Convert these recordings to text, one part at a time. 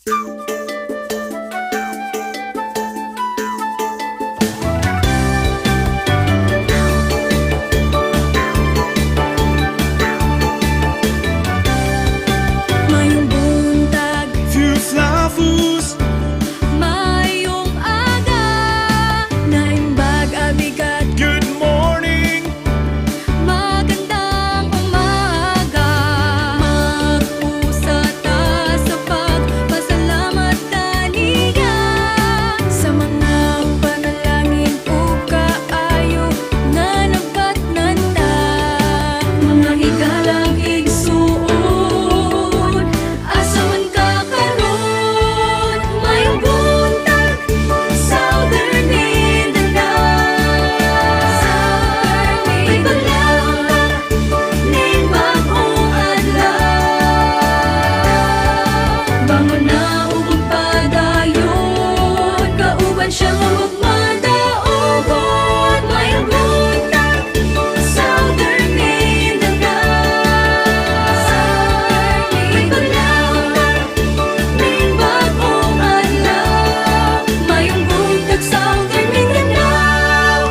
Mayong buntag. Fuflafus. Mayong aga. Naimbag a bigat. Good morning. Magandang umaga. Magpusa ta sa pagpasalamat kaniya sa mga panalangin ug kaayo nga nabatnan ta. Mga higalang igsuon, asa man ka karon? Mayong buntag, Southern Mindanao. May paglaom ta ning bag-ong adlaw. Bangon na ug magpadayon, kauban siya nga magmadaugon. Mayong buntag, Southern Mindanao. May paglaom ta ning bag-ong adlaw. Mayong buntag, Southern Mindanao.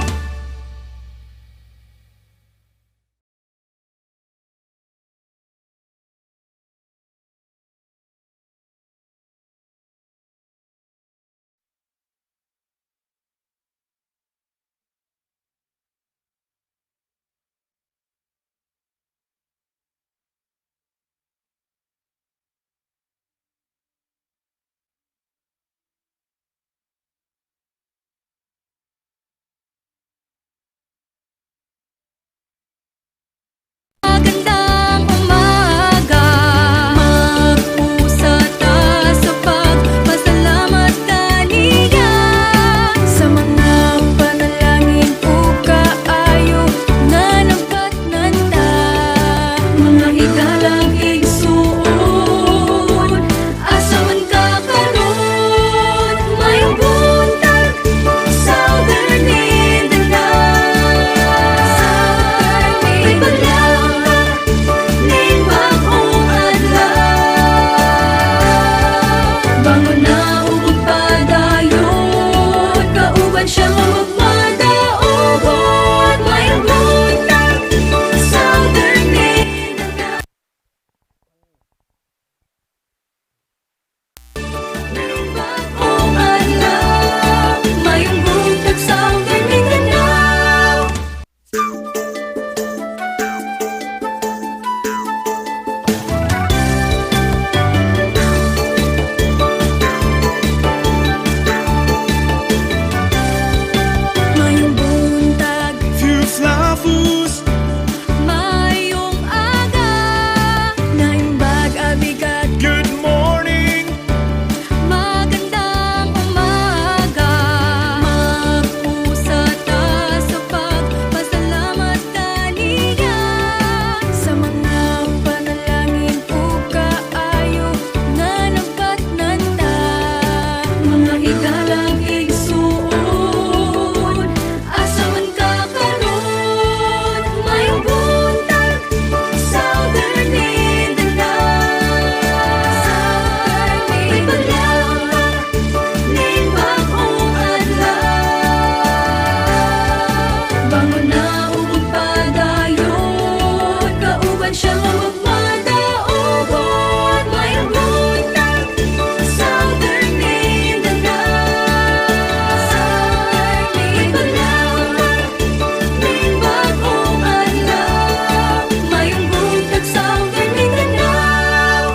Magandang umaga. Magpusa ta sa pagpasalamat kaniya sa mga panalangin ug kaayo nga nabatnan ta. Mga higalang igsuon, asa man ka karon? Mayong buntag, Southern Mindanao. May paglaom ta ning bag-ong adlaw. Bangon na ug magpadayon, kauban siya nga magmadaugon. Mayong buntag, Southern Mindanao. Ning bag-ong adlaw. Mayong buntag, Southern Mindanao. Mayong buntag. Fuflafus. Mayong aga. Naimbag a bigat. Good morning. Magandang umaga. Magpusa ta sa pagpasalamat kaniya sa mga panalangin ug kaayo nga nabatnan ta. Mga higalang igsuon, asa man ka karon? Mayong buntag, Southern Mindanao. May paglaom ta ning bag-ong adlaw. Bangon na ug magpadayon, kauban siya nga magmadaugon. Mayong buntag, Southern Mindanao. May paglaom ta ning bag-ong adlaw. Mayong buntag, Southern Mindanao.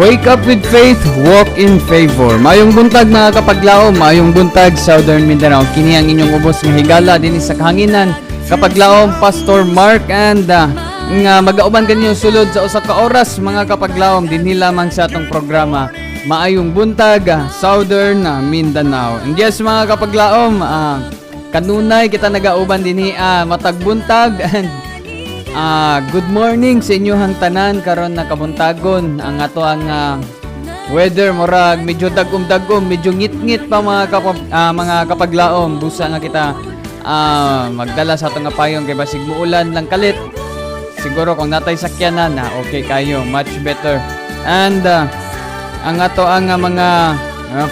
Wake up with faith, walk in favor. Mayong buntag, mga kapaglaom, mayong buntag, Southern Mindanao. Kini ang inyong ubos nga higala dinhi sa kahanginan. Kapaglaom, Pastor Mark and nga magauban kanyo sulod sa usa ka oras, mga kapaglaom, dinhi lamang sa atong programa Maayong Buntag, Southern Mindanao. And yes, mga kapaglaom, kanunay kita nagauban dinhi matag buntag and good morning sa inyong tanan karon na kabuntagon. Ang ato ang weather murag medyo dagom-dagom, medyo ngit-ngit pa mga kapaglaom. Busa nga kita magdala sa atong nga payong kay basig muulan lang kalit. Siguro kung naa tay sakyanan na okay kayo, much better. And ang ato ang mga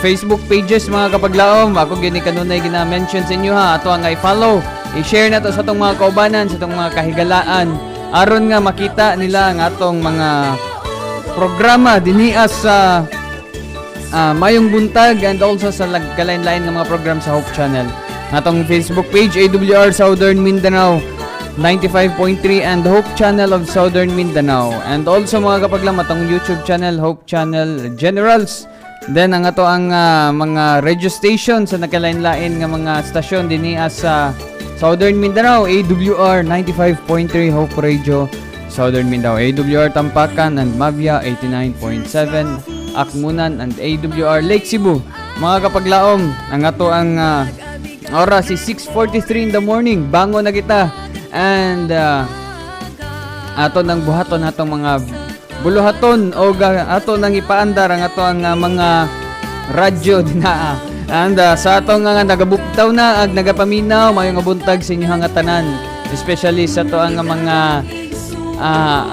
Facebook pages, mga kapaglaom, ako gini kanunay gina-mention sa inyo ha, ato ang i-follow, i-share na to sa atong mga kaubanan, sa atong mga kahigalaan, aron nga makita nila ang atong mga programa dinhi sa Mayong Buntag and also sa kalain-lain nga mga program sa Hope Channel. Ang atong Facebook page, AWR Southern Mindanao 95.3 and Hope Channel of Southern Mindanao. And also, mga kapaglaom, atong YouTube channel, Hope Channel Generals. Then ang ato ang mga radio station sa nagkalain-lain nga mga stasyon dinhi sa Southern Mindanao, AWR 95.3 Hope Radio Southern Mindanao, AWR Tampakan and Mavia 89.7 Akmunan and AWR Lake Cebu. Mga kapaglaom, ang ato ang oras is 6:43 in the morning. Bangon na kita and ato nang buhaton atong mga buluhaton o ato nang ipaandar ang ato ang mga radyo dinaa. And sa atong nga nagabuktaw na ag nagapaminaw, mayong nga buntag sa inyong nga tanan, especially sa ato ang mga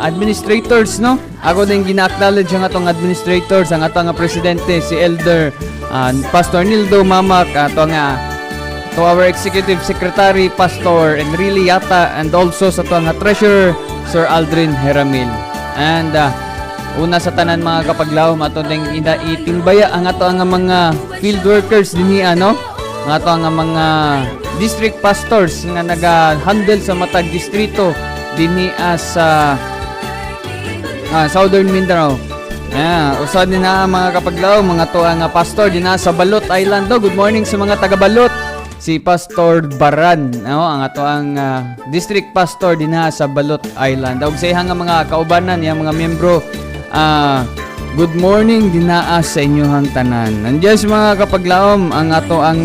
administrators, no? Ako din gina-acknowledge ang atong administrators, ang atong nga presidente, si Elder Pastor Nildo Mamak, ato nga to our executive secretary, Pastor Enrile Yata, and also sa atong nga treasurer, Sir Aldrin Heramil. And una sa tanan, mga kapaglaom, ato ding ina itimbaya ang ato ang mga field workers dinhi, ano, ang ato ang mga district pastors nga naga-handle sa matag distrito dinhi sa Southern Mindanao. Ah, usa din na, mga kapaglaom, mga to ang pastor dinha sa Balut Island. Do. Good morning sa mga taga Balut. Si Pastor Baran, no, ang ato ang district pastor dinha sa Balut Island. Ug sa iyang nga mga kaubanan, iyang mga miyembro, good morning dinaa sa inyohang tanan. Nandiyan mga kapaglaom, ang ato ang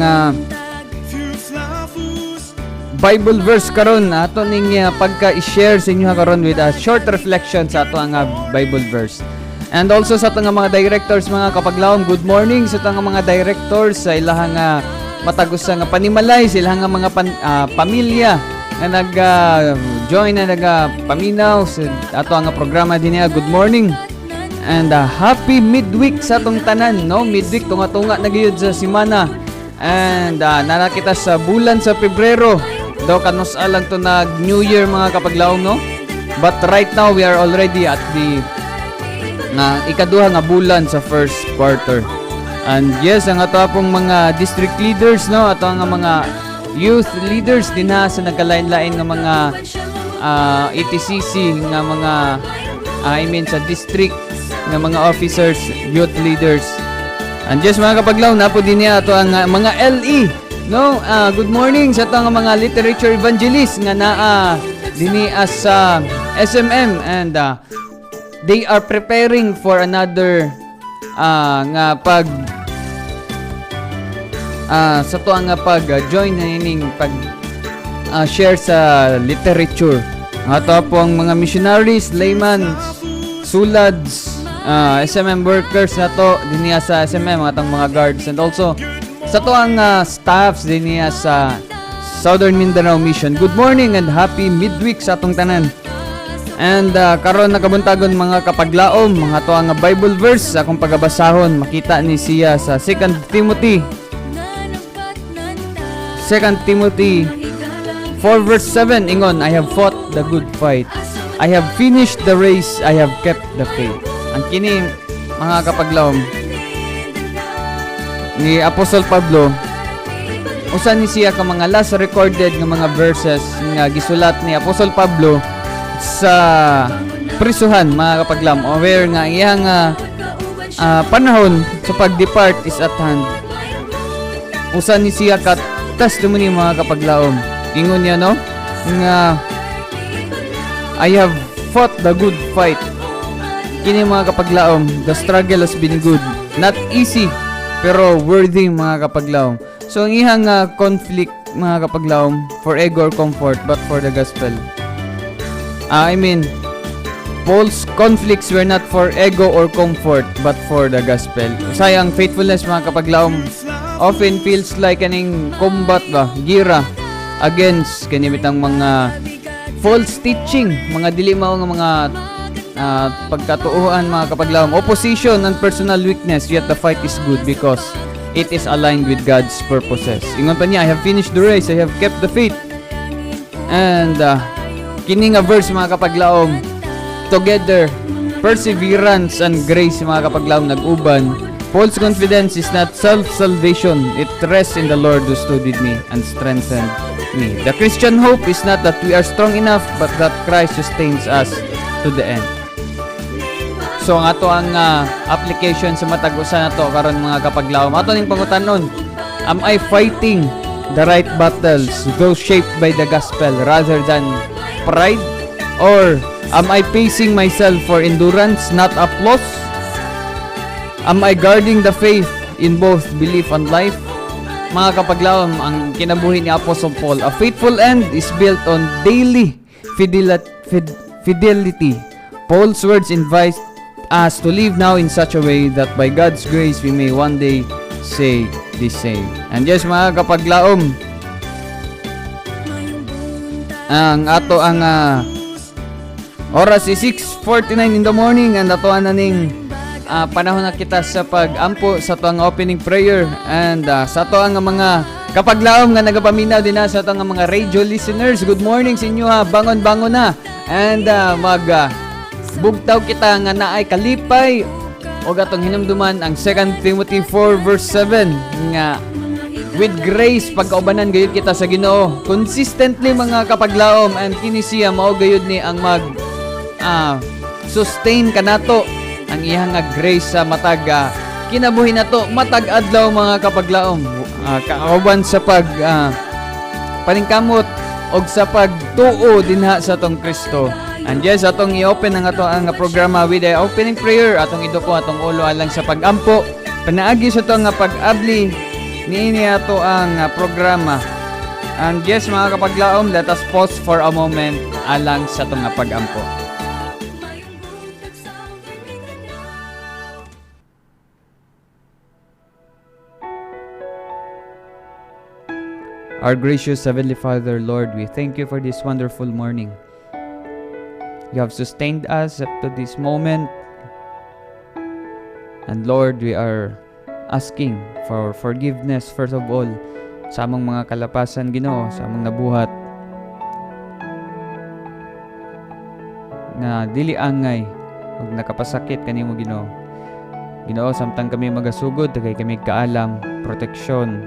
Bible verse karon, ato ning pagka i-share sa inyo karon with a short reflection sa ato ang Bible verse. And also sa atong mga directors, mga kapaglaom, good morning sa atong mga directors sa ilahang matag usa nga panimalay, sa ilahang mga pamilya nga nag join na nagapaminaw sa ato ang programa dinhi. Good morning. And happy midweek sa atong tanan, no? Midweek, tunga-tunga na gyud sa semana. And naa na kita sa bulan sa Pebrero. Daw kanus-a lang to nag New Year, mga kapaglaom, no? But right now we are already at the nga ikaduha nga bulan sa first quarter. And yes, ang ato pong mga district leaders, no, ato ang mga youth leaders dinha sa nagkalain-lain nga mga ETCC nga mga I mean sa district nga mga officers, youth leaders. And yes, mga kapaglaom, naa po dinhi ato ang mga LE, no? Good morning sa atong mga literature evangelist nga naa dinhi as sa SMM and they are preparing for another nga pag sa to ang nga pag join na ining pag share sa literature. Ato po ang mga missionaries, layman, sulads, SMM workers na to dinhi sa SMM, atong mga guards and also sa to ang staffs dinhi sa Southern Mindanao Mission. Good morning and happy midweek sa atong tanan. And karon nakabuntagon, mga kapaglaom, mga to ang Bible verse sa akong pagabasahon, makita ni siya sa 2 Timothy 2 Timothy 4 verse 7. Ingon, "I have fought the good fight. I have finished the race. I have kept the faith." Ang kini, mga kapaglaom, ni Apostol Pablo, usa ni siya ka mga last recorded nga mga verses nga gisulat ni Apostol Pablo sa prisuhan, mga kapaglaom, aware nga iyang panahon sa pag-depart is at hand. Usa ni siya ka testimony, mga kapaglaom. Ingon niya, no, nga "I have fought the good fight." Kini, mga kapaglaom, the struggle has been good, not easy pero worthy, mga kapaglaom. So ang iyang conflict, mga kapaglaom, for ego or comfort but for the gospel. I mean, Paul's conflicts were not for ego or comfort but for the gospel. Sayang faithfulness, mga kapaglaom, often feels like kaning combat ba, gira against kani bitang mga False teaching, mga dili mao nga mga pagkatuohan, mga kapaglaom, opposition and personal weakness, yet the fight is good because it is aligned with God's purposes. Ingon pa niya, "I have finished the race, I have kept the faith." And kini nga verse, mga kapaglaom, together, perseverance and grace, mga kapaglaom, nag-uban. Paul's confidence is not self-salvation. It rests in the Lord who stood with me and strengthened me. The Christian hope is not that we are strong enough, but that Christ sustains us to the end. So ang ato ang application sa matag usa nato karon, mga kapaglaom. Ato ning pangutanon, am I fighting the right battles, those shaped by the gospel rather than pride? Or am I pacing myself for endurance, not applause? Am I guarding the faith in both belief and life? Mga kapaglaom, ang kinabuhi ni Apostle Paul, a faithful end is built on daily fidelity. Paul's words invite us to live now in such a way that by God's grace we may one day say the same. And yes, mga kapaglaom, ang ato ang oras is 6:49 in the morning and ato na ning panahon na kita sa pag-ampo sa ato ang opening prayer and sa ato ang mga kapaglaom nga nagapaminaw din na sa ato ang mga radio listeners. Good morning sa inyo ha. Bangon-bangon na and mag bugtaw kita nga naay kalipay og atong hinumduman ang 2 Timothy 4 verse 7 nga with grace pagkaubanan gayud kita sa Ginoo consistently, mga kapaglaom, and kini siya mao gayud ni ang mag sustain kanato, ang iyang nga grace sa matag kinabuhi nato matag adlaw, mga kapaglaom, kauban sa pag paningkamot og sa pagtuo dinha sa atong Kristo. And yes, atong i-open ang ato ang programa with a opening prayer. Atong iduko atong ulo alang sa pag-ampo. Panaagi sa ato nga pag-abli niini ato ang programa. And yes, mga kapaglaom, let us pause for a moment alang sa atong nga pag-ampo. Mayong buntag, Southern Mindanao. Our gracious Heavenly Father, Lord, we thank you for this wonderful morning. You have sustained us up to this moment. And Lord, we are asking for forgiveness first of all sa among mga kalapasan, Ginoo, sa among nabuhat nga dili angay ug nakapasakit kanimo, Ginoo. Ginoo, samtang kami magasugod, daghay kami kaalam, proteksyon,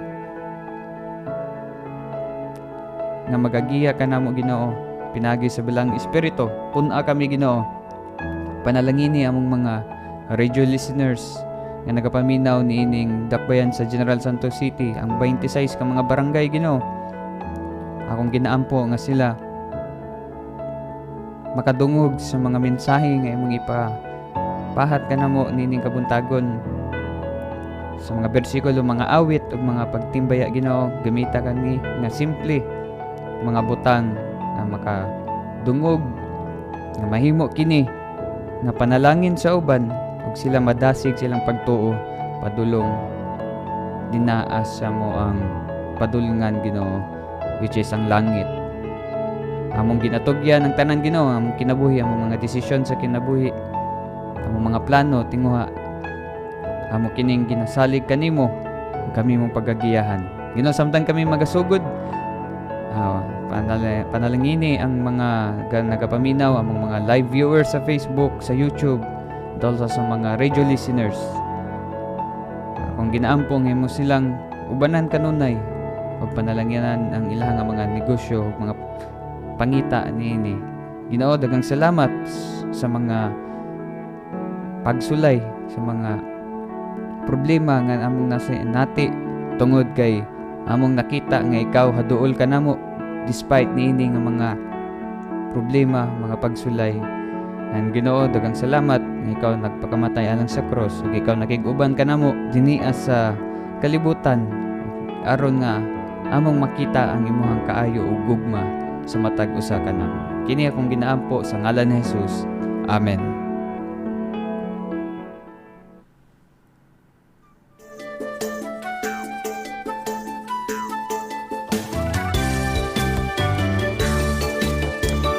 nga magagiya ka namo, Ginoo, pinaagi sa Balaang Espiritu. Pun-a kami, Ginoo. Panalangini among mga radio listeners nga nagapaminaw niining dakbayan sa General Santos City, ang 26 ka mga barangay, Ginoo. Akong ginaampo nga sila makadungog sa mga mensahe nga imong ipapahat kanamo niining kabuntagon sa mga bersikulo, mga awit ug mga pagtimbaya, Ginoo. Gamita kami nga simple mga butang nga makadungog, nga mahimo kini nga panalangin sa uban ug sila madasig silang pagtuo padulong dinaa sa mo ang padulngan, Ginoo, which is ang langit. Among ginatugyan ang tanan, Ginoo, among kinabuhi, among mga desisyon sa kinabuhi, among mga plano tinguha, amo kining ginasalig kanimo, kami mong pagagiyahan, Ginoo. Samtang kami magasugod, panalangini ang mga nagapaminaw, among mga live viewers sa Facebook, sa YouTube, and also sa mga radio listeners. Akong ginaampong himo silang ubanan kanunay ug panalanginan ang ilang nga mga negosyo ug mga pangita niini. Ginoo, daghang salamat sa mga pagsulay sa mga problema nga among nasa nati tungod kay among nakita nga ikaw haduol ka namo despite niini nga mga problema, mga pagsulay. And Ginoo, daghang salamat nga ikaw nagpakamatay alang sa cross ug ikaw nakig-uban kanamo dinhi sa kalibutan aron nga among makita ang imuhang kaayo ug gugma sa matag usa kanamo. Kini akong ginaampo sa ngalan ni Jesus. Amen.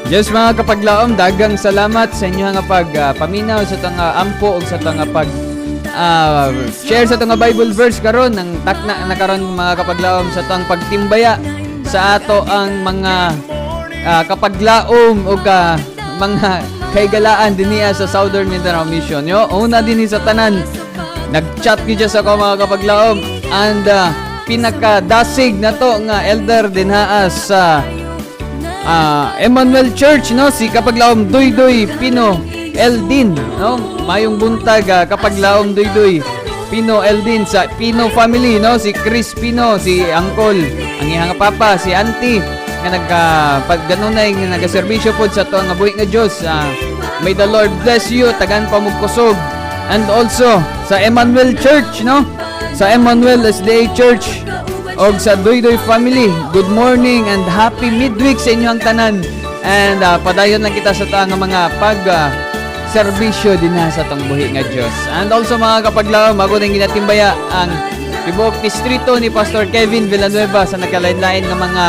Yes, mga kapaglaom, daghang salamat sa inyo nga pag paminaw sa atong ampo ug sa atong pag share sa atong Bible verse karon. Ang takna na karon, mga kapaglaom, sa atong pagtimbaya sa ato ang mga kapaglaom o ka mga kahigalaan dinhiya sa Southern Mindanao Mission. Yo, una dinhi sa tanan, nag-chat gyud sa ako, mga kapaglaom, and pinakadasig na to nga elder dinhaa sa Emmanuel Church, no, si Kapaglaom Duyduy Pino Eldin, no. Mayong buntag, Kapaglaom Duyduy Pino Eldin sa Pino family, no, si Chris Pino, si uncle, ang iyang papa, si auntie nga nagka pag ganunay nga nagaserbisyo pod sa ato nga buhi nga Dios. May the Lord bless you, tagaan pa mo kusog. And also sa Emmanuel Church, no, sa Emmanuel SDA Church og sa Duyduy family, good morning and happy midweek sa inyong tanan. And padayon lang kita sa taang mga pag serbisyo din na sa atong buhi nga Dios. And also, mga kapaglaom, ako din ginatimbaya ang tibuok distrito ni Pastor Kevin Villanueva sa nagkalain-lain nga mga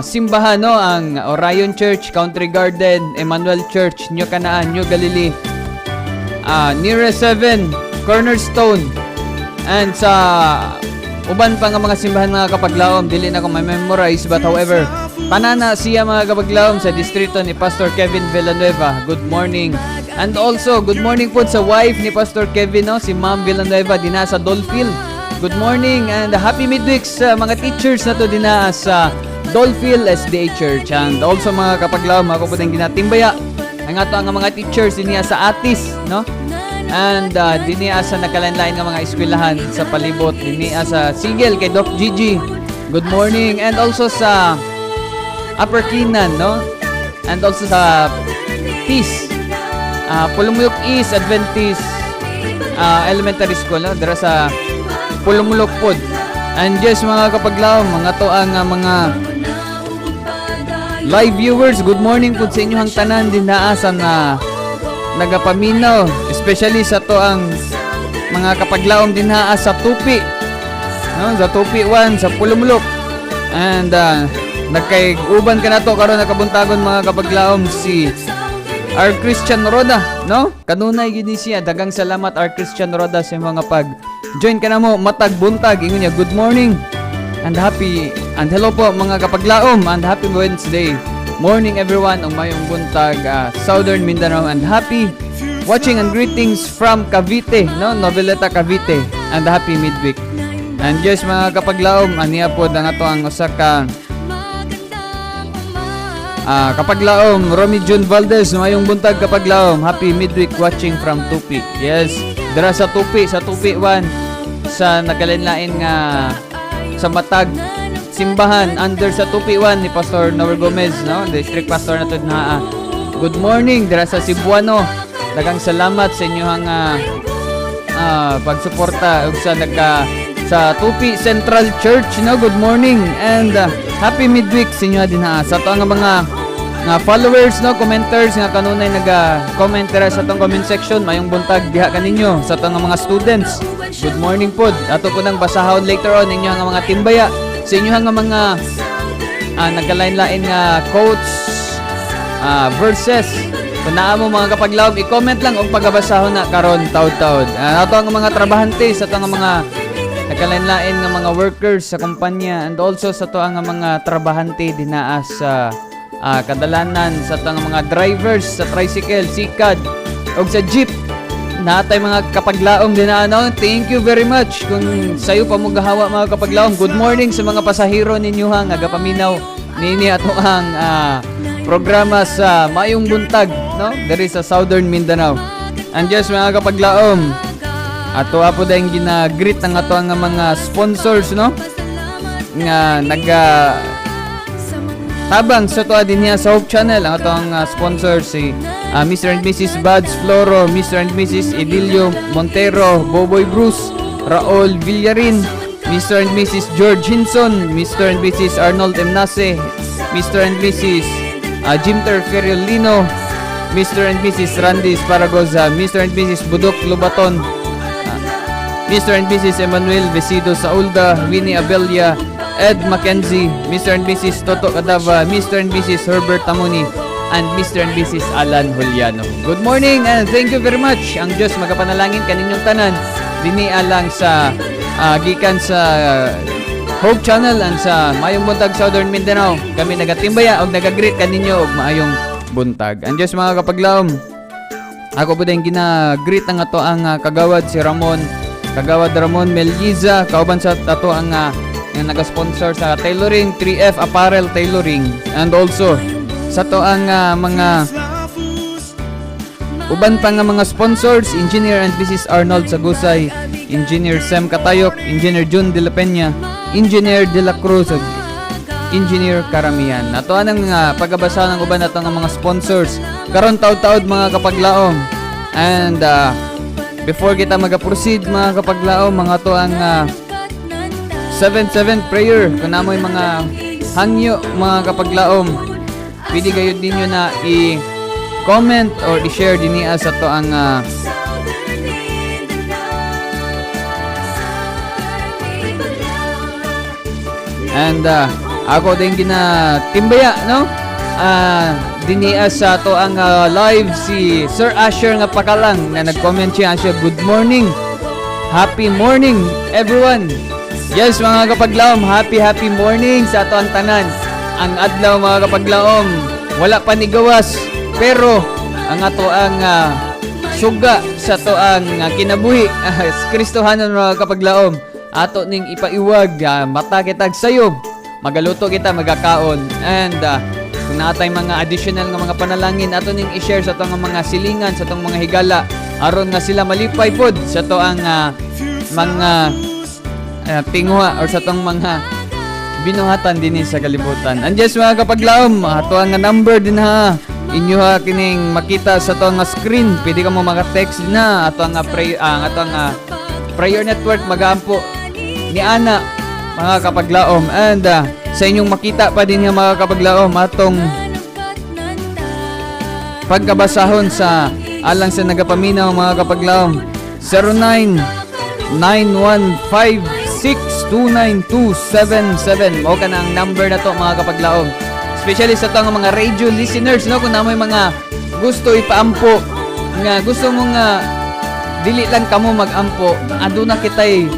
simbahan, no, ang Orion Church, Country Garden, Emmanuel Church, New Canaan, New Galilee, Nearest 7, Cornerstone, and sa uban pa nga mga simbahan, mga kapaglaom, dili na ko ma-memorize, but however, panana siya, mga kapaglaom, sa distrito ni Pastor Kevin Villanueva. Good morning. And also, good morning po sa wife ni Pastor Kevin, no, si Ma'am Villanueva dinha sa Dolphil. Good morning and happy midweek sa mga teachers na to dinha sa Dolphil SDA Church. And also, mga kapaglaom, ako po din ginatimbaya ang ato ang mga teachers dinha sa Atis, no? And dinhi sa nagkalain-lain nga mga eskwelahan sa palibot, dinhi sa Sigel kay Doc Gigi. Good morning, and also sa Upper Kinan, no? And also sa Peace. Pulumulok East Adventist Elementary School, no? Dira sa Pulumulok pod. And yes, mga kapaglaom, mga to ang mga live viewers, good morning po sa inyong tanan din sa na nagapaminaw, especially sa to ang mga kapaglaom din sa Tupi, no, sa Tupi 1 sa Pulumulok. And nagkay uban ka na to karon nakabuntagon, mga kapaglaom, si R. Christian Roda, no? Kanunay gid ni siya. Daghang salamat, R. Christian Roda, sa mga pag join ka na mo matag buntag. Ingon niya, "Good morning and happy and hello po mga kapaglaom and happy Wednesday morning everyone ug mayong buntag Southern Mindanao and happy watching and greetings from Cavite, no, Noveleta, Cavite, and happy midweek." And yes, mga kapaglaom, aniya po ang ato ang usa ka kapaglaom, Romy June Valdez, mayong buntag, kapaglaom. Happy midweek, watching from Tupi. Yes, dira sa Tupi 1, sa nagkalain-lain nga sa matag simbahan under sa Tupi 1 ni Pastor Noel Gomez, no? District pastor nato na. Good morning dira sa Cebuano. Daghang salamat sa inyong pagsuporta ug sa nagka sa Tupi Central Church, no. Good morning and happy midweek sa inyo din ha. Sa ato nga mga nga followers, no, commenters nga kanunay naga-comment dira sa atong comment section, mayong buntag diha kaninyo. Sa atong nga mga students, good morning pod. Ato po nang basahon later on inyo nga mga timbaya sa inyo nga mga nagkalain-lain nga quotes, verses. Kung naa mo, mga kapaglaom, i-comment lang og pagabasahon na karon taud-taud. Ato ang mga trabahante, sa ato ang mga nagkalain-lain nga mga workers sa kumpanya, and also sa ato ang mga trabahante dinaa sa kadalanan, sa ato ang mga drivers sa tricycle, sikad og sa jeep. Natay mga kapaglaom din na ano. Thank you very much. Kung sayo pa mo gahawa, mga kapaglaom, good morning sa mga pasahero ninyo ha nga gapaminaw nini ato ang programa sa Maayong Buntag, no, diri sa Southern Mindanao. And yes, mga kapaglaom, ato apo dayong gina-greet ang ato ang mga sponsors, no, nga naga tabang sa to din niya sa Hope Channel. Ang atong sponsor si Mr. and Mrs. Buds Floro, Mr. and Mrs. Edilio Montero, Boboy Bruce, Raul Villarin, Mr. and Mrs. George Hinson, Mr. and Mrs. Arnold Emnase, Mr. and Mrs. Jimter Ferriolino, Mr. and Mrs. Randy Esparagoza, Mr. and Mrs. Budok Lubaton, Mr. and Mrs. Emmanuel Vesido Saulda, Winnie Abelia, Ed Mackenzie, Mr. and Mrs. Toto Cadava, Mr. and Mrs. Herbert Tamuni, and Mr. and Mrs. Alan Juliano. Good morning and thank you very much. Ang Diyos magapanalangin kaninyong tanan dinhi alang sa gikan sa Hope Channel and sa Mayong Buntag Southern Mindanao. Kami nagatimbaya og nagagreet kaninyo og maayong buntag. Ang Diyos, mga kapaglaom, ako po din gina-greet ang ato ang kagawad si Ramon, kagawad Ramon Melgiza, kauban sa ato ang nga nag-sponsor sa tailoring, 3F Apparel Tailoring, and also sa to ang mga Lafus. uban pa nga mga sponsors, Engineer and Mrs. Arnold Sagusay, Engineer Sam Katayok, Engineer June De La Peña, Engineer De La Cruz, ug Engineer Karamihan. Ato ang pagabasa ng uban nato nga mga sponsors karon taud-taud, mga kapaglaom. And before kita maga-proceed, mga kapaglaom, mga to ang 7-7 prayer, kung namoy mga hangyo, mga kapaglaom, pwede gayud ninyo na i-comment or i-share dinhi sa to ang Southern Mindanao, Southern Mindanao. And ako din ginatimbaya, no? Dinhi sa to ang live si Sir Asher nga pakalang na nag-comment siya, "Good morning. Happy morning, everyone." Yes, mga kapaglaom, happy happy morning sa ato ang tanan. Ang adlaw, mga kapaglaom, wala pa ni gawas, pero ang ato ang suga sa to ang kinabuhi, Kristohanon, mga kapaglaom, ato ning ipaiwag, mata kitag sayo, magaluto kita, magakaon, and kung naatay mga additional nga mga panalangin, ato ning i-share sa atong mga silingan, sa atong mga higala, aron nga sila malipay pod sa to ang mga tinguha or sa atong mga binuhatan dinhi sa kalibutan. And yes, mga kapaglaom, ato ang nga number din ha. Inyo ha kining makita sa ato nga screen. Pwede ka mo maka-text na ato ang pray ang ato ang prayer network magaampo ni ana, mga kapaglaom. And sa inyong makita pa din nga, mga kapaglaom, atong pagkabasahon sa alang sa nagapaminaw, mga kapaglaom, 0991562977. Mao ka na ang number na to, mga kapaglaom, especially sa to nga mga radio listeners, no, kung namoy mga gusto ipaampo, nga gusto mo nga dili lang kamo magampo, aduna kitay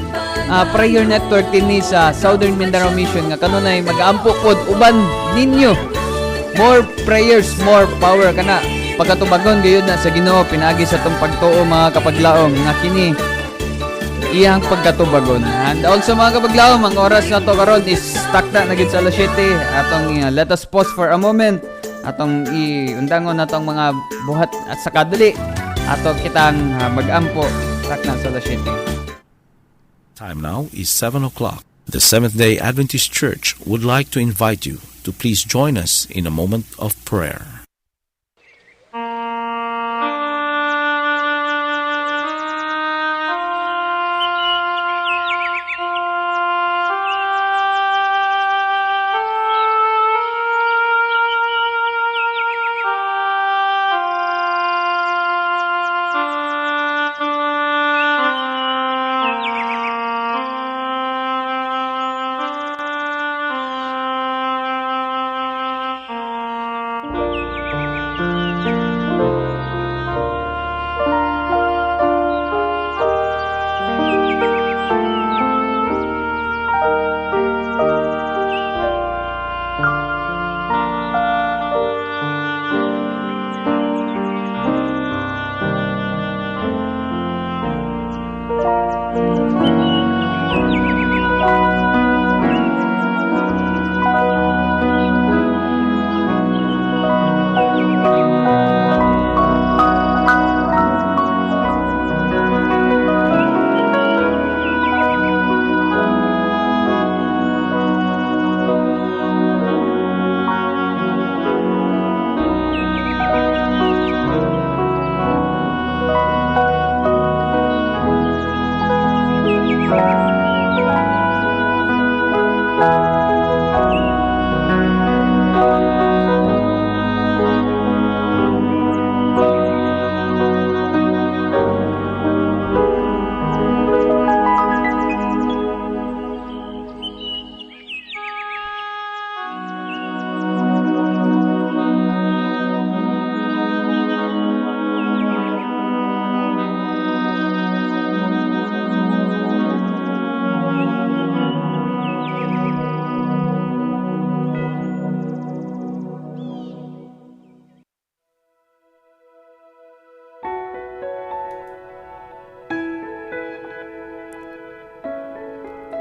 prayer network dinhi sa Southern Mindanao Mission nga kanunay magaampo pod uban ninyo. More prayers, more power kana. Pagkatubagon gayud na sa Ginoo pinaagi sa tong pagtuo, mga kapaglaom, nga kini iyang pagkatubagon. And also, mga kapaglaom, ang oras na to karon is takda na gid sa alas 7. Atong let us pause for a moment. Atong iundangon na tong mga buhat at sa kadali. Ato kitang magampo takna sa alas 7. Time now is 7 o'clock. The Seventh day Adventist Church would like to invite you to please join us in a moment of prayer.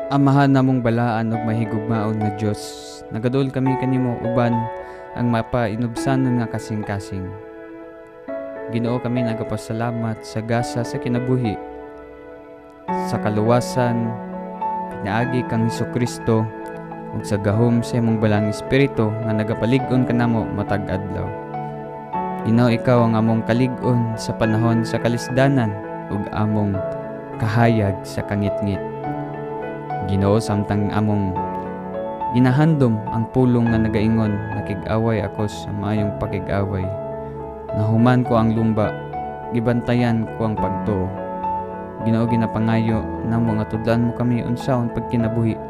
Amahan namong balaan ug mahigugmaon nga Dios, nagaduol kami kanimo uban ang mapainubsanon nga kasing-kasing. Ginoo, kami nagapasalamat sa gasa sa kinabuhi, sa kaluwasan pinaagi kang Hesukristo ug sa gahom sa imong Balaang Espiritu nga nagapalig-on kanamo matag adlaw. Ginoo, ikaw ang among kalig-on sa panahon sa kalisdanan ug among kahayag sa kangitngit. Ginoo, samtang among ginahandom ang pulong nga nagaingon, "Nakig-away ako sa maayong pakig-away. Nahuman ko ang lumba, gibantayan ko ang pagtuo." Ginoo, ginapangayo namo nga tudloan mo kami unsaon pagkinabuhi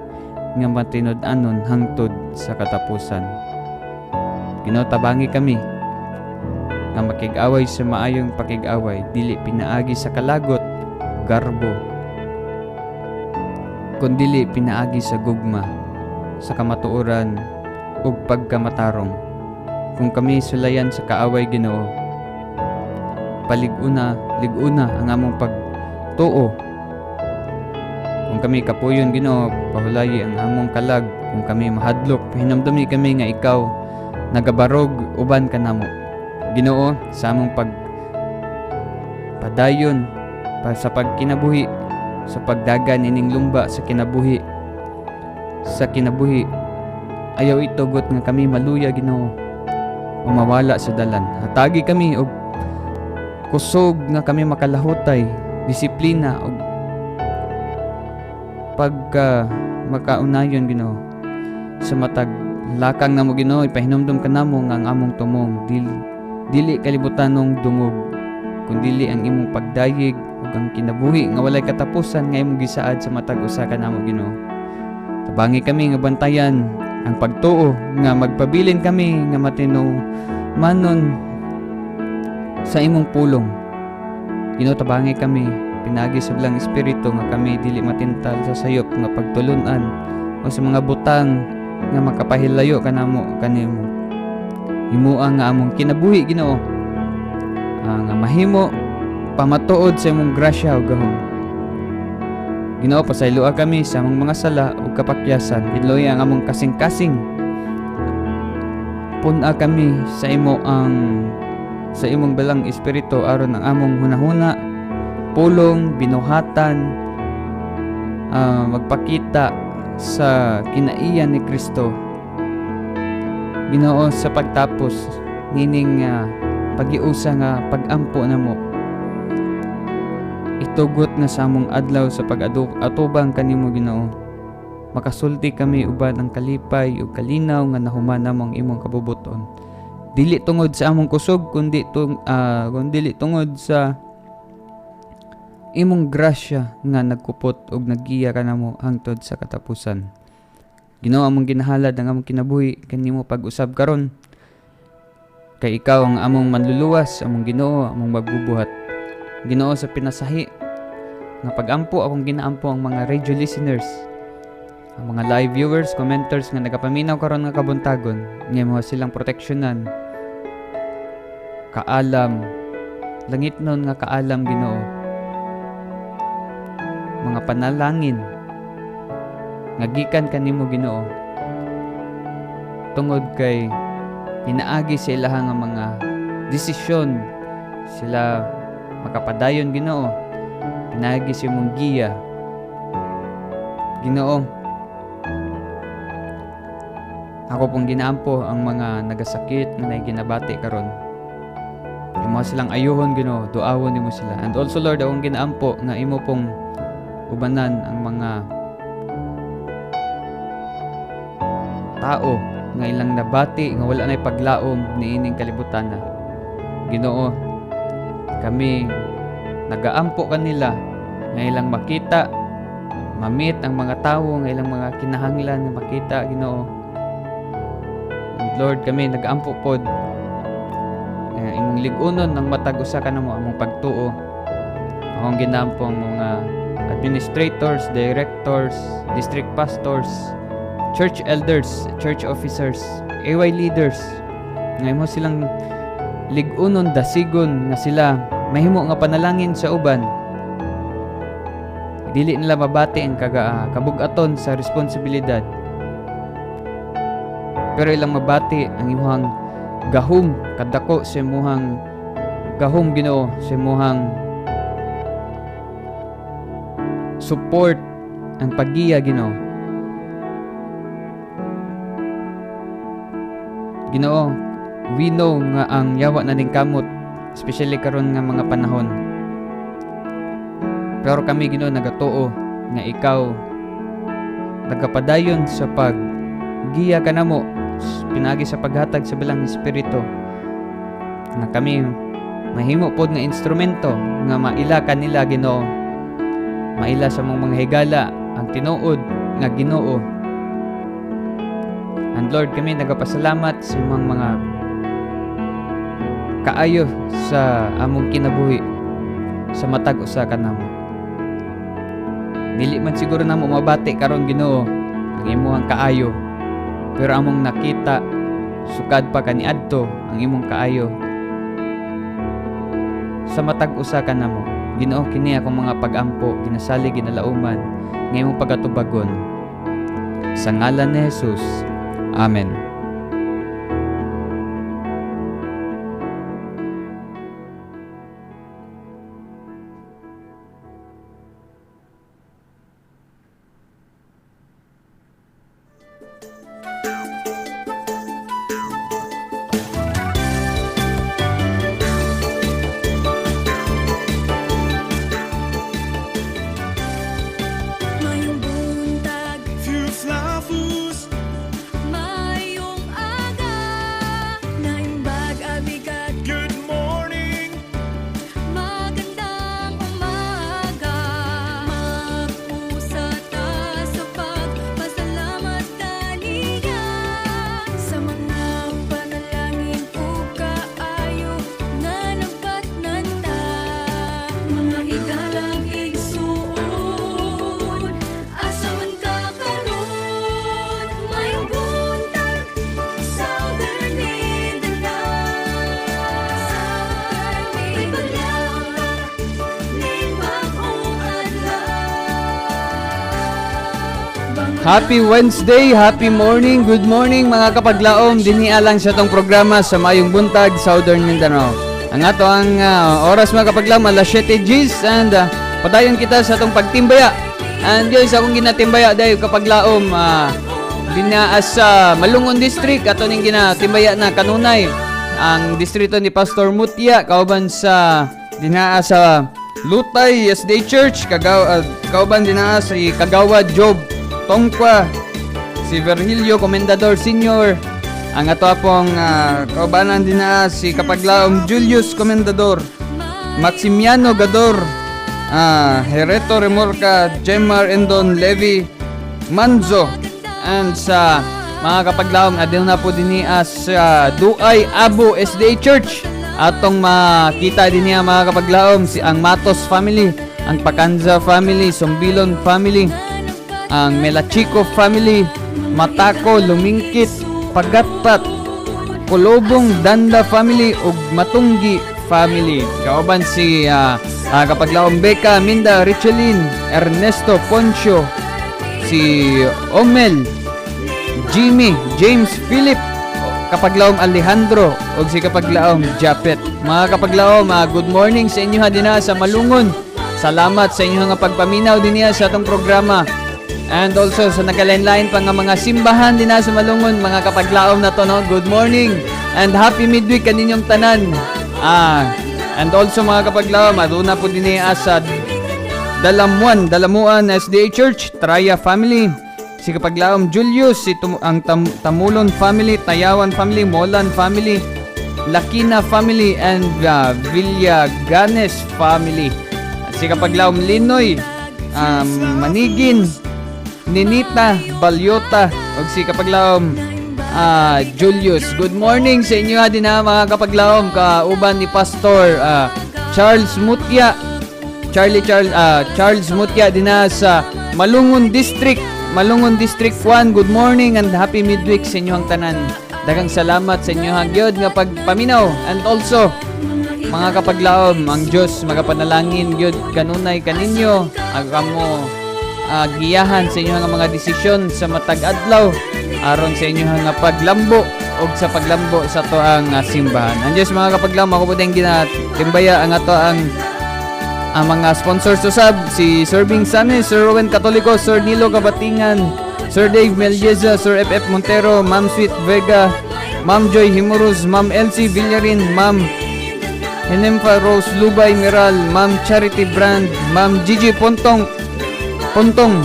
nga matinud-anon hangtod sa katapusan. Ginoo, tabangi kami nga makig-away sa maayong pakig-away, dili pinaagi sa kalagot, garbo, kundili pinaagi sa gugma, sa kamatuoran ug pagkamatarong. Kung kami sulayan sa kaaway, Ginoo, palig-una, lig-una ang among pagtuo. Kung kami kapuyon, Ginoo, pahulayi ang among kalag. Kung kami mahadlok, pahinumdumi kami nga ikaw nagabarog uban kanamo. Ginoo, sa among pag padayon pa sa pagkinabuhi, sa pagdagan ining lumba sa kinabuhi, ayaw itugot nga kami maluya, Ginoo, o mawala sa dalan. Hatagi kami og kusog nga kami makalahutay, disiplina og pagka makaunayon, Ginoo. Sa matag lakang namo, Ginoo, ipahinumdom kanamo nga ang among tumong dili dili kalibutanong dungog, kundili ang imong pagdayeg ug ang kinabuhi nga walay katapusan nga imong gisaad sa matag usa kanamo. Ginoo, tabangi kami nga bantayan ang pagtuo, nga magpabilin kami nga matinumanon sa imong pulong. Ginoo, tabangi kami pinaagi sa Balaang Espiritu nga kami dili matintal sa sayop nga pagtulunan o sa mga butang nga makapahilayo kanamo kanimo. Himoa nga among kinabuhi, Ginoo, nga mahimo pamatuod sa imong grasya ug gahom. Ginoo, pasayloa kami sa among mga sala ug kapakyasan. Hinloy ang among kasing-kasing. Pun-a kami sa imong Balaang Espiritu aron ang among hunahuna, pulong, binuhatan magpakita sa kinaiya ni Kristo. Ginoo, sa pagtapos nining pagiusa nga pagampo namo, itugot nga sa among adlaw sa pag-atubang kanimo, Ginoo, makasulti kami uban ang kalipay ug kalinaw nga nahuman namo ang imong kabubuton, dili tungod sa among kusog kundi tungod sa imong grasya nga nagkupot ug naggiya kanamo hangtod sa katapusan. Ginoo, among ginahalad ang among kinabuhi kanimo pag-usab karon, kay ikaw ang among manluluwas, among Ginoo, among magbubuhat. Ginoo, sa pinasahi nga pagampo, akong ginaampo ang mga radio listeners, ang mga live viewers, commenters nga nagapaminaw karon nga kabuntagon, nga imo silang proteksyonan, kaalam, langitnon nga kaalam, Ginoo, mga panalangin nga gikan kanimo, Ginoo, tungod kay pinaagi sa ilaha nga mga desisyon sila makapadayon, Ginoo, pinaagi sa imong giya. Ginoo, ako pong ginaampo ang mga nagasakit nga naay ginabati karon. Imo silang ayuhon, Ginoo, duawon nimo sila. And also, Lord, akong ginaampo nga imo pong ubanan ang mga tao nga ilang nabati nga wala nay paglaom niining kalibutan na. Ginoo, kami nagaampo kanila nga ilang makita, ma-meet ang mga tawo nga ilang mga kinahanglan nga makita, Ginoo. And Lord, kami nagaampo pod nga imong lig-unon ang matag usa kanamo among pagtuo. Akong ginaampo ang mga administrators, directors, district pastors, church elders, church officers, AY leaders, nga imo silang lig-unon, dasigon nga sila mahimo nga panalangin sa uban. Dili Dili nila mabati ang kabugaton sa responsibilidad. Pero ilang mabati ang imuhang gahom, kadako sa imuhang gahom, Ginoo, sa imuhang support ang paggiya, Ginoo. Ginoo, we know nga ang yawa na kamot, especially karon nga mga panahon. Pero kami, Ginoo, nagatuo nga ikaw nagapadayon sa paggiya kanamo pinagi sa paghatag sa Bilang Espiritu, nga kami mahimo pod nga instrumento nga maila kanila, Ginoo, maila sa mga higala ang tinuod nga Ginoo. And Lord, kami nagapasalamat sa imong mga kaayo sa among kinabuhi sa matag usa kanamo. Dili man siguro namo mabati karon, Ginoo, ang imong kaayo, pero among nakita sukad pa kaniadto ang imong kaayo sa matag usa kanamo. Ginoo, kini akong mga pagampo, ginasalig, ginalauman nga imong pagatubagon. Sa ngalan ni Jesus. Amen. Mayong buntag, Fuflafus, mayong aga, naimbag abigat, good morning, magandang umaga. Mag-usa ta sa pagpasalamat kaniya sa mga panalangin ug kaayo nga nagbatnan ta. Mga higalang igsuon, asa man ka karon, mayong buntag, Southern Mindanao. May paglaom ning bag-ong adlaw. Happy Wednesday, happy morning, good morning mga kapaglaom. Dinhi lang sa atong programa sa Mayong Buntag, Southern Mindanao. Ang ato ang oras, mga kapaglaom, alas 7 Gs and padayon kita sa atong pagtimbaya. And yun, sa akong ginatimbaya dahil kapaglaom, dinaa sa Malungon District ato ning ginatimbaya na kanunay ang distrito ni Pastor Mutia, kauban sa dinaa sa Lutay SDA Church, kauban dinaa si Kagawa Job Tongkwa, si Virgilio Comendador Senior, ang ato apong kaubanan dinaa si Kapaglaom Julius Comendador, Maximiano Gador, Hereto Remorca, Jemar Endon Levy Manzo, and sa mga kapaglaom adil na po dinhi sa Duay Abo SDA Church. Atong makita dinhi mga kapaglaom si ang Matos family, ang Pakanza family, Sombilon family, ang Melachico family, Matako, Lumingkit, Pagatpat, Kulobong Danda family ug Matunggi family. Kauban si kapaglaom Becca, Minda, Richelin, Ernesto Poncio, si Omel, Jimmy, James Philip, kapaglaom Alejandro ug si kapaglaom Japet. Mga kapaglaom, good morning sa inyo ha dinha sa Malungon. Salamat sa inyo nga pagpaminaw dinhi sa atong programa. And also sa nagkalain-lain pa nga mga simbahan dinha sa Malungon, mga kapaglaom na to, no? Good morning and happy midweek kaninyong tanan. And also mga kapaglaom, aduna po dinhi sa Dalamuan SDA Church, Traya family, si kapaglaom Julius, si ang Tamulon family, Tayawan family, Molan family, Lakina family, and Villaganes family. At si kapaglaom Linoy, Manigin, Ninita, Balyota, ug si kapaglaom Julius. Good morning sa inyo ha din ha, mga kapaglaom, kauban ni Pastor Charles Mutia, Charlie Charles, Charles Mutia din ha sa Malungon District, Malungon District 1. Good morning and happy midweek sa inyong tanan. Daghang salamat sa inyong gyud nga pagpaminaw. And also Mga kapaglaom, ang Dios magapanalangin gyud kanunay kaninyo ang kamo giyahan sa inyong mga desisyon sa matag adlaw aron sa inyong nga paglambo og sa paglambo sa atoang simbahan. Ang Diyos, mga kapaglaom, ako po din ginatimbaya ang ato ang mga sponsors usab, si Sir Bing Sanes, Sir Rowan Catolico, Sir Nilo Kabatingan, Sir Dave Melieza, Sir FF Montero, Ma'am Sweet Vega, Ma'am Joy Himurus, Ma'am Elsie Villarin, Ma'am Henemfa Rose Lubay Miral, Ma'am Charity Brand, Ma'am Gigi Pontong Pontong,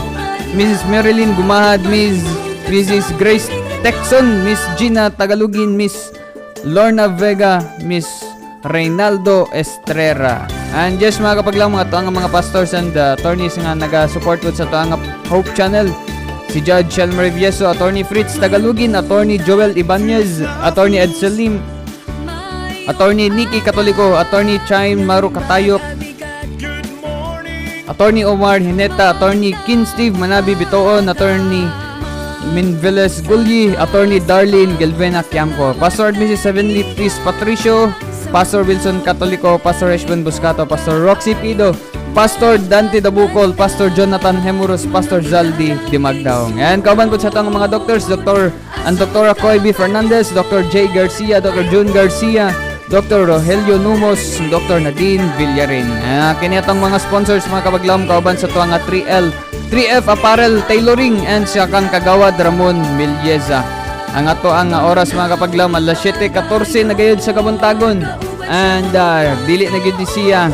Mrs. Marilyn Gumahad, Ms. Mrs. Grace Texon, Miss Gina Tagalugin, Miss Lorna Vega, Miss Reynaldo Estrera. And yes, mga kapaglaom, mga atoang mga pastors and attorneys nga naga-support with sa atoang Hope Channel. Si Judge Shelmer Vieso, Attorney Fritz Tagalugin, Attorney Joel Ibanez, Attorney Ed Selim, Attorney Nikki Catolico, Attorney Chime Maru Katayok, Attorney Omar Hineta, Attorney Kin Steve Manabi Bitoon, Attorney Minveles Gulyi, Attorney Darlene Gelvena Kiamco, Pastor and Mrs. Heavenly Priest Patricio, Pastor Wilson Catolico, Pastor Eshbon Buscato, Pastor Roxy Pido, Pastor Dante Dabucol, Pastor Jonathan Hemurus, Pastor Zaldi Dimagdaong. And kauban po sa atong mga doctors, Dr. and Dr. Koy B. Fernandez, Dr. J. Garcia, Dr. June Garcia, Dr. Rogelio Numos, Dr. Nadine Villarin. Kini atong mga sponsors, mga kapaglaom, kauban sa tuang 3L, 3F Apparel Tailoring and sa kang Kagawad Ramon Milyeza. Ang ato ang oras, mga kapaglaom, alas 7:14 na gayud sa kabuntagon. And dili na gyud ni siya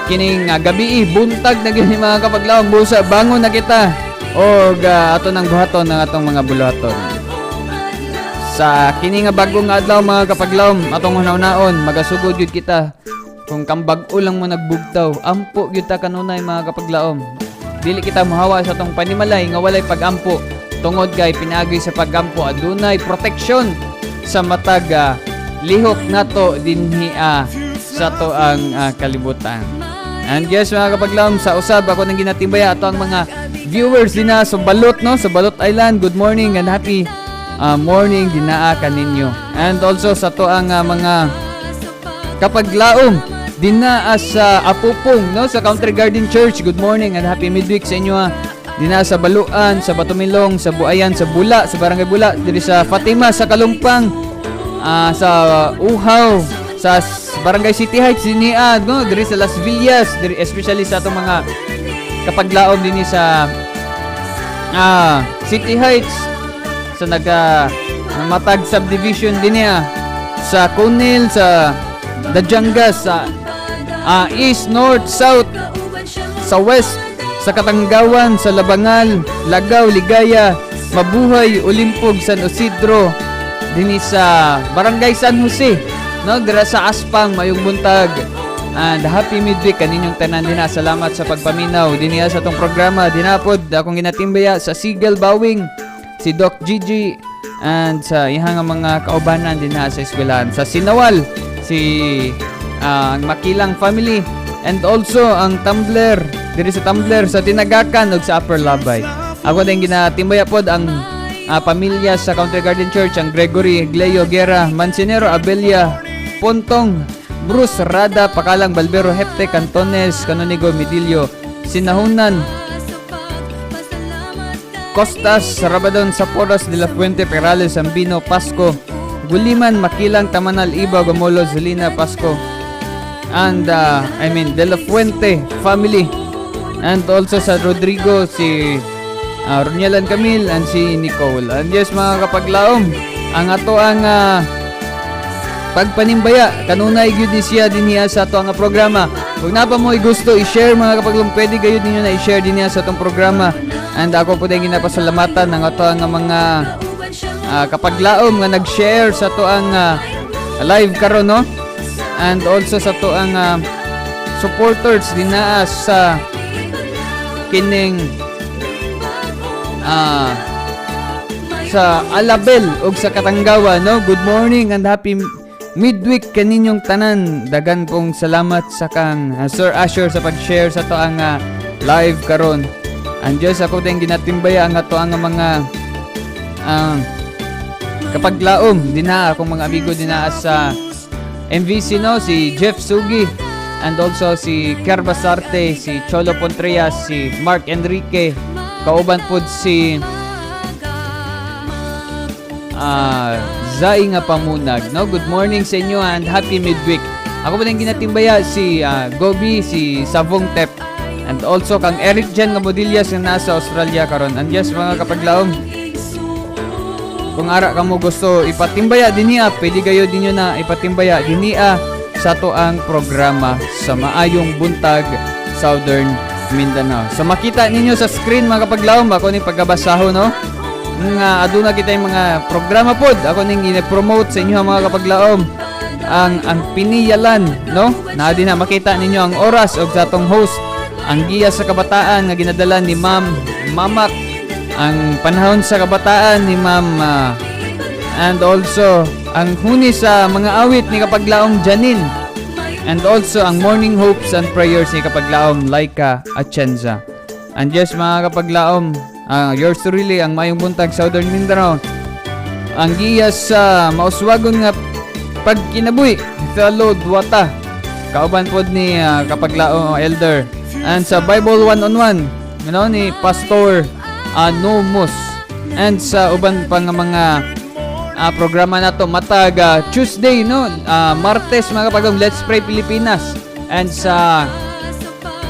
kining gabi, buntag na gyud ni, mga kapaglaom, busa bangon na kita og ato nang buhaton ang atong mga buluhaton. Sa kini nga bagong adlaw, mga kapaglaom, atong hunahunaon, magasugod gyud kita kung kambag-o lang mo nagbugtaw, ampo gyud ta kanunay, mga kapaglaom. Dili kita mohawa sa atong panimalay nga walay pagampo tungod kay pinaagi sa pagampo adunay protection sa matag lihok nato dinhi sa ato ang kalibutan. And yes, mga kapaglaom, sa usab ako nang ginatimbaya ato ang mga viewers dinha sa Balot, no, sa Balot Island. Good morning and happy morning dinaa kaninyo. And also sa ato ang mga kapaglaom dinaa sa Apupong, no, sa Country Garden Church. Good morning and happy midweek sa inyo ah. Dinaa sa Baluan, sa Batumilong, sa Buayan, sa Bula, sa Barangay Bula, diri sa Fatima, sa Kalumpang, sa Uhaw, sa Barangay City Heights dinhi, no, diri sa Las Villas, diri especially sa atong mga kapaglaom dinhi sa City Heights, sa naga Matag subdivision dinhi sa Conil, sa Dadiangas, sa East, North, South, sa West, sa Katanggawan, sa Labangal, Lagaw, Ligaya, Mabuhay, Olimpog, San Isidro, dinhi sa Barangay San Jose, no, dira sa Aspang, mayong buntag. And happy midweek kaninyong tanan dinha. Salamat sa pagpaminaw dinhi sa atong programa. Dinapod akong ginatimbaya sa Sigel Bawing, si Doc Gigi and sa iyang nga mga kaubanan dinha sa eskwelahan. Sa Sinawal, si ang Makilang family and also ang Tumbler diri sa Tumbler, sa Tinagakan ug sa Upper Labay. Ako din ginatimbaya pod ang pamilya sa Country Garden Church, ang Gregory Gleo Guerra, Mancinero Abelia, Pontong, Bruce Rada, Pakalang Balbero Hepte, Cantones, Canonigo Medillo, Sinahunan, Costas, Rabadon, Saporos, De La Fuente, Perales, Ambino, Pasco, Guliman, Makilang, Tamanal, Iba, Gomolo, Zelina, Pasco, and I mean De La Fuente family, and also sa Rodrigo, si Ronielan Camille, and si Nicole. And yes, mga kapaglaom, ang ato ang pagpanimbaya kanunay gyud ni siya dinhi sa ato ang programa. Kung naa pa mo gusto i-share, mga kapaglaom, pwede gayud ninyo na i-share dinhi sa atong programa. And ako po din ginapasalamatan ang ato ang mga kapaglaom nga nag-share sa ato ang live karon, no, and also sa ato ang supporters dinaa sa kining sa Alabel ug sa Katanggawa, no. Good morning and happy midweek kaninyong tanan. Dagan pong salamat sa kang Sir Asher sa pag-share sa ato ang live karon. And yes, ako din ginatimbaya ang ato ang mga Kapaglaom dinha, akong mga amigo dinha sa MVC, no, si Jeff Sugi and also si Ker Basarte, si Cholo Pontrias, si Mark Enrique, kauban pod si Zai nga Pamunag, no? Good morning sa inyo and happy midweek. Ako pa din ginatimbaya si Gobi, si Savong Tep, and also kang Eric Jen nga Modillas nga nasa Australia karon. And yes, mga kapaglaom, kung ara kamo gusto ipatimbaya dinhi, pwede kayo dinyo na ipatimbaya dinhi sa ato ang programa sa Maayong Buntag Southern Mindanao. So makita ninyo sa screen, mga kapaglaom, ako ning pagkabasaho, no, nga aduna kita yung mga programa pod. Ako ning gine-promote sa inyo, mga kapaglaom, ang piniyalan, no, na di na makita ninyo ang oras og sa atong host, ang giya sa kabataan nga ginadala ni Ma'am Mamak, ang panahon sa kabataan ni Ma'am and also ang huni sa mga awit ni Kapaglaom Janine, and also ang morning hopes and prayers ni Kapaglaom Laika Atienza. And yes, mga kapaglaom, yours truly, ang Maayong Buntag Southern Mindanao, ang giya sa mauswagon nga pagkinabuhi, Fellow Duwata, kauban pod ni Kapaglaom Elder, and sa Bible 1-on-1, you ni Pastor Anomus, and sa uban pa nga mga programa nato matag Tuesday, no, Martes, mga kapaglaom, Let's Pray Pilipinas, and sa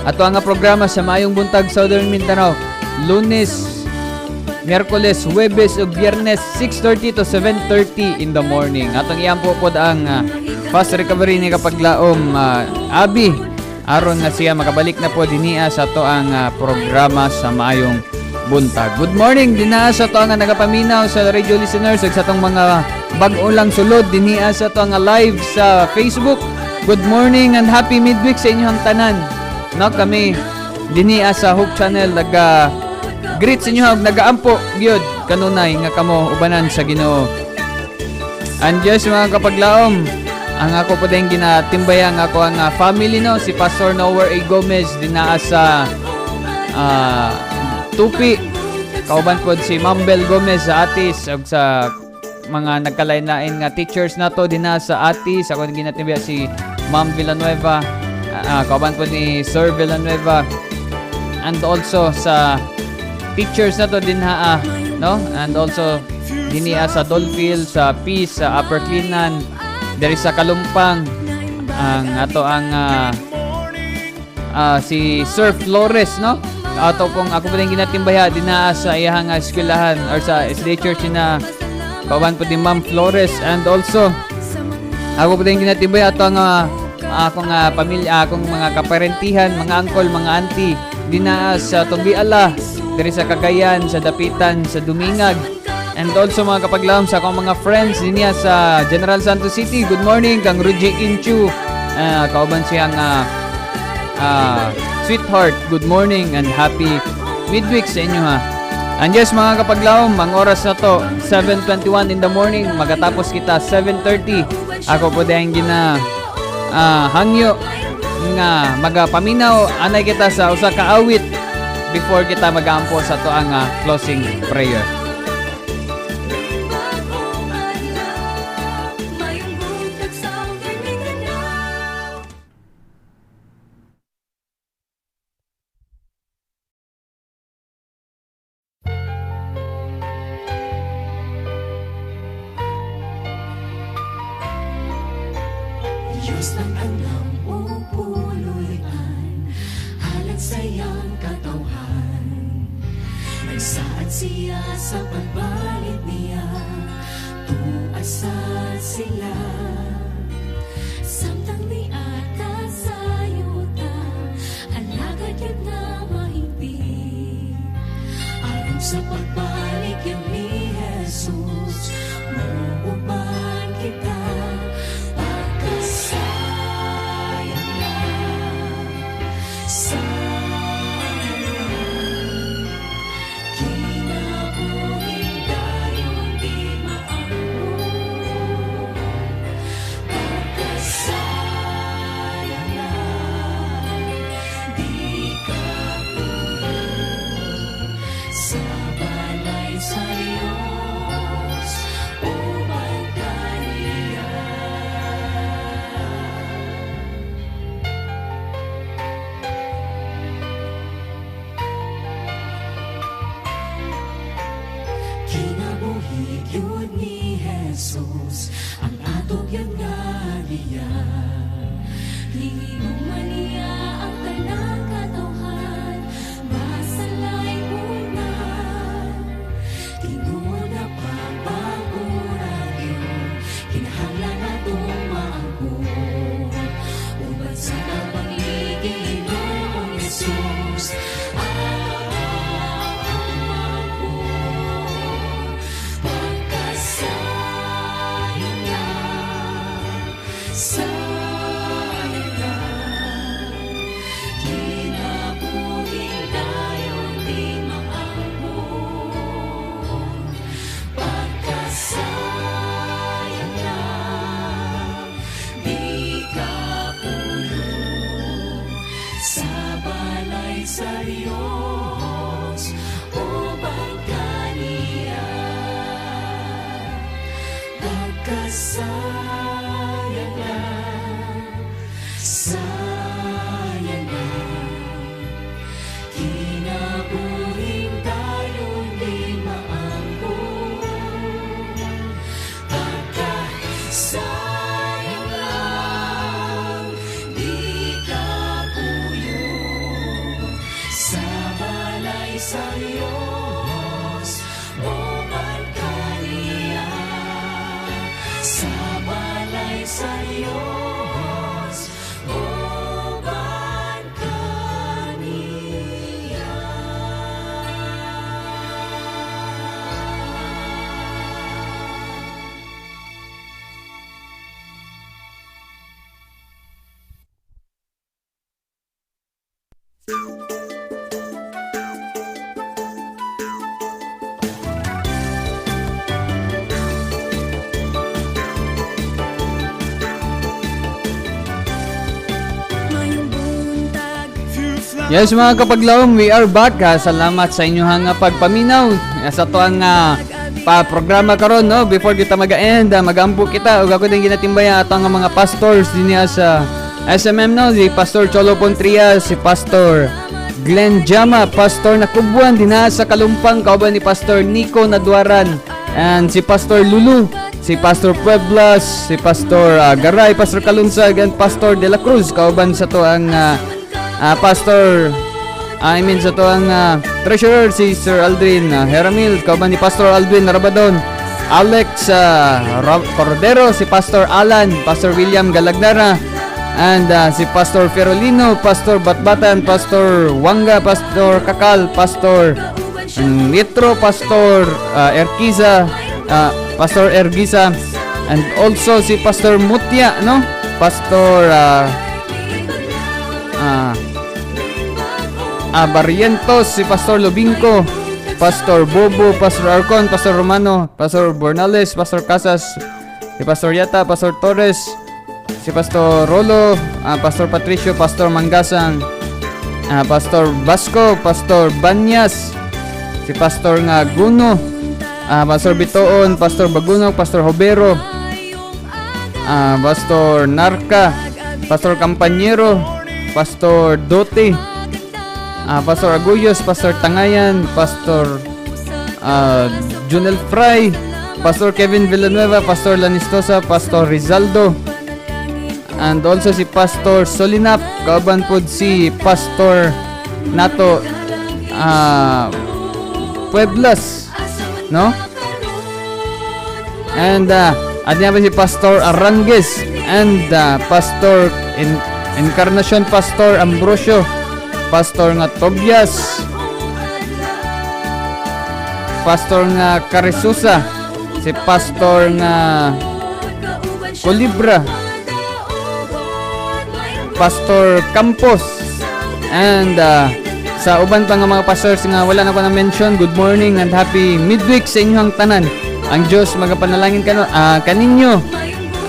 ato ang programa sa Maayong Buntag Southern Mindanao, Lunes, Miyerkules, Huwebes ug Biyernes, 6:30 to 7:30 in the morning. Atong iampo pod ang fast recovery ni Kapaglaom Abi aron nga siya makabalik na po dinhi sa ato ang programa sa Maayong Buntag. Good morning dinha sa ato ang nagapaminaw sa radio listeners ug sa atong mga bag-o lang sulod dinhi sa ato ang live sa Facebook. Good morning and happy midweek sa inyong tanan. No, kami dinhi sa Hope Channel naga greet sa inyo ug nagaampo gyud kanunay nga kamo ubanan sa Ginoo. And yes, mga kapaglaom, ang ako po din ginatimbaya ang ako ang family, no, si Pastor Noah A. Gomez dinaa sa Tupi, kauban pod si Mambel Gomez sa Atis ug sa mga nagkalain-lain nga teachers nato dinaa sa Atis. Ako din ginatimbaya si Ma'am Villanueva, kauban pod ni Sir Villanueva, and also sa teachers nato dinha, no, and also dinhi sa Dolphil, sa Peace, sa Upper Clinan, diri sa Kalumpang, ang ato ang si Sir Flores, no, ato pong ako po din ginatimbaya dinha sa iyahang eskwelahan or sa SDA Church na kauban po ni Ma'am Flores, and also ako po din ginatimbaya ato ang akong pamilya, akong mga kaparentihan, mga uncle, mga auntie dinha sa Tubiala, diri sa Cagayan, sa Dapitan, sa Dumingag, and also, mga kapaglaom, sa akong mga friends dinhi sa General Santos City. Good morning kang Ruji Inchu, kauban siyang sweetheart. Good morning and happy midweek sa inyo ha. And yes, mga kapaglaom, ang oras na to, 7:21 in the morning, magatapos kita 7:30. Ako po din gina hangyo nga magapaminaw anay kita sa usa ka awit before kita magaampo sa ato ang closing prayer. Bagong adlaw, Maayong Buntag Southern Mindanao. Diyos ng andam o puloy-an, halad sa iyang katawhan. Nagsaad siya sa pagbalik niya, tuasa sila. Samtang niata sa yuta, alagad yun na mahigpit. Aron sa pagbalik yan ni Jesus, muuban kita. Pagkasayang na, sayang na, kinabuhing dayon di maambon. Pagkasayang na, di ka sa balay sa Diyos, o Sa tabang ni Ginoong Hesus, Ama ko. Pagkasayang lang, sayang lang, kinabuhing dayon di maangkon. Pagkasayang lang, di ka puyo sa balay sa Diyos, uban kaniya. Pagkasayang lang, sayang lang, kinabuhing dayon di maangkon. Pagkasayang lang, di ka puyo sa balay sa Diyos, uban kaniya. Sa balay sa Diyos, uban kaniya. Mayong buntag. Yes, mga kapaglaom, we are back. Salamat sa inyong nga pagpaminaw sa atuang pa programa karon, no. Before kita mag-end, magampo kita ug ako din ginatimbayan atong nga mga pastors dinhi sa SMM, no, si Pastor Cholo Pontria, si Pastor Glenn Jama, Pastor Nakubuan dinha sa Kalumpang kauban ni Pastor Nico Nadwaran and si Pastor Lulu, si Pastor Pueblas, si Pastor Garay, Pastor Kalunsag and Pastor De La Cruz kauban sa to ang Pastor, I mean, sa to ang treasurer si Sir Aldrin Heramil kauban ni Pastor Aldwin Rabadon, Alex Cordero, si Pastor Alan, Pastor William Galagnara and si Pastor Ferolino, Pastor Batbatan, Pastor Wanga, Pastor Kakal, Pastor Nitro, Pastor Erquiza, Pastor Ergiza and also si Pastor Mutia, no? Pastor Barrientos, si Pastor Lubinco, Pastor Bobo, Pastor Arcon, Pastor Romano, Pastor Bornales, Pastor Casas, si Pastor Yata, Pastor Torres, si Pastor Rolo, Pastor Patricio, Pastor Mangasang, Pastor Vasco, Pastor Banyas, si Pastor nga Guno, Pastor Bitoon, Pastor Bagunok, Pastor Hobero, Pastor Narca, Pastor Campañero, Pastor Dote, Pastor Aguyos, Pastor Tangayan, Pastor Junel Fry, Pastor Kevin Villanueva, Pastor Lanistosa, Pastor Rizaldo, and also si Pastor Solinap, kauban pod si Pastor Nato Pueblas, no? And adya pa si Pastor Arangues and Pastor Encarnacion, Pastor Ambrosio, Pastor nga Tobias, Pastor nga Carisusa, si Pastor nga Colibra, Pastor Campos, and sa uban pa nga mga pastors nga wala na ko na-mention, good morning and happy midweek sa inyong tanan. Ang Diyos magapanalangin kaninyo,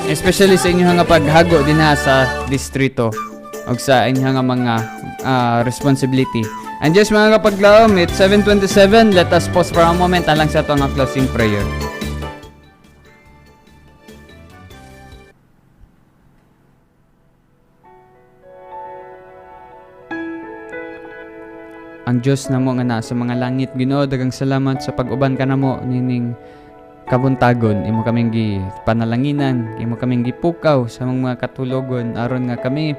especially sa inyong nga paghago dinha sa distrito ug sa inyong nga mga responsibility. And just mga kapaglaom, it's 7:27. Let us pause for a moment alang sa atong closing prayer. Ang Diyos namo nga naa sa mga langit, Ginoo, daghang salamat sa pag-uban kanamo nining kabuntagon. Imo kaming gipanalanginan, imo kaming gipukaw sa mga katulogon aron nga kami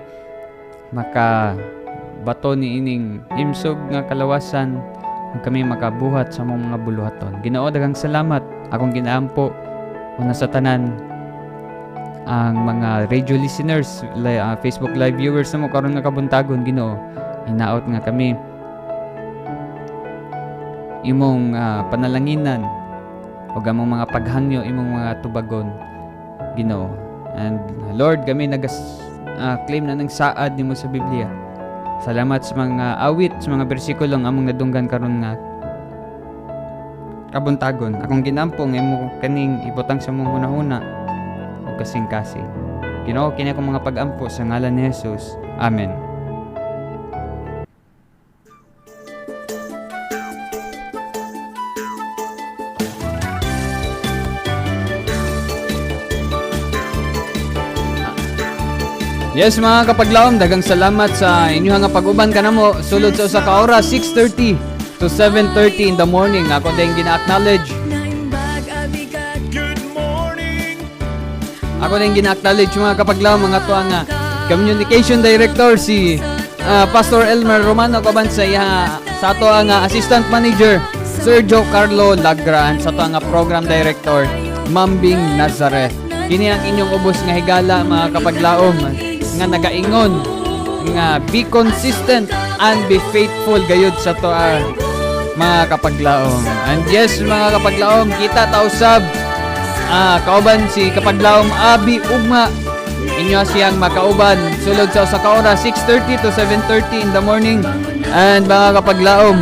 maka bato ni ining himsog nga kalawasan ug kami makabuhat sa among mga buluhaton. Ginoo, daghang salamat. Akong ginaampo una sa tanan Ang mga radio listeners, Facebook live viewers namo karon nga kabuntagon, Ginoo. Hinaot nga kami imong panalanginan ug among mga paghangyo imong mga tubagon, Ginoo. And Lord, kami nagas claim na ng saad nimo sa Biblia. Salamat sa mga awit, sa mga bersikulo nga among nadunggan karon nga kabuntagon. Akong ginampo nga imo kaning ibutang sa among hunahuna ug kasing-kasing. Ginoo, kini akong mga pag-ampo sa ngalan ni Jesus. Amen. Yes, mga kapaglaom, daghang salamat sa inyong nga pag-uban kanamo sulod sa usa ka oras, 6:30 to 7:30 in the morning. Ako din gina-acknowledge. Naimbag abigat. Good morning. Ako din gina-acknowledge, mga kapaglaom, mga tuwa nga Communication Director si Pastor Elmer Romano kaban sa iya sa ato ang Assistant Manager Sergio Carlo Lagraan, sa ato ang Program Director Mambing Nazareth. Kini ang inyong ubos nga higala, mga kapaglaom, nga nagaingon nga be consistent and be faithful gayud sa to mga kapaglaom. And yes, mga kapaglaom, kita ta usab kauban si kapaglaom Abi ugma. Inyo siyang makauban sulod sa usa ka oras, 6:30 to 7:30 in the morning. And mga kapaglaom,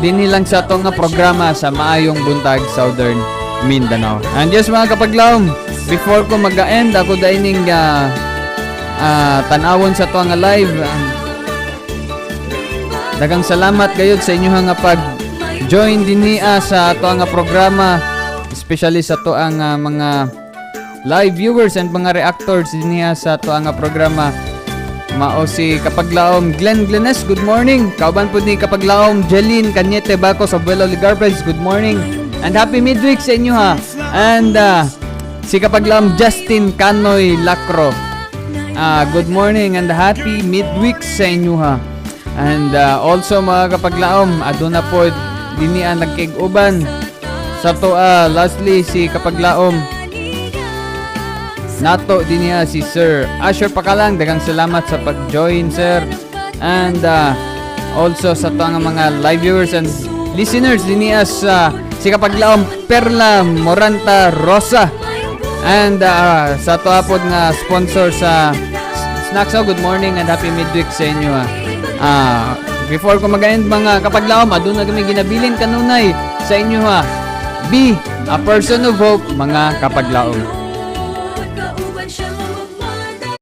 dinhi lang sa atong nga programa sa Maayong Buntag Southern Mindanao. And yes, mga kapaglaom, before ko mag-end, ako daining tan-awon sa ato nga live. Daghang salamat gayud sa inyong nga pag join dinhi sa ato nga programa, especially sa ato ang mga live viewers and mga reactors dinhi sa ato nga programa. Mao si Kapaglaom Glenn Glenes, good morning. Kauban pud ni Kapaglaom Jeline Cañete Baco sa Buelo Ligarpes, good morning. And happy midweek sa inyo ha. And si Kapaglaom Justin Canoy Lacro. Good morning and happy midweek sa inyo ha. And also, mga kapaglaom, aduna po dinhi ang nagkig-uban sa to lastly si Kapaglaom nato dinhi si Sir Asher Pakalang. Daghang salamat sa pag-join, sir. And also sa to ang mga live viewers and listeners dinhi sa si Kapaglaom Perla Moranta Rosa. And sa to apod nga sponsor sa Snacks, oh, good morning and happy midweek sa inyo. Before ko mag-end, mga kapaglaom, aduna kami ginabilin kanunay sa inyo ha. Be a person of hope, mga kapaglaom. Kauban siya magmada.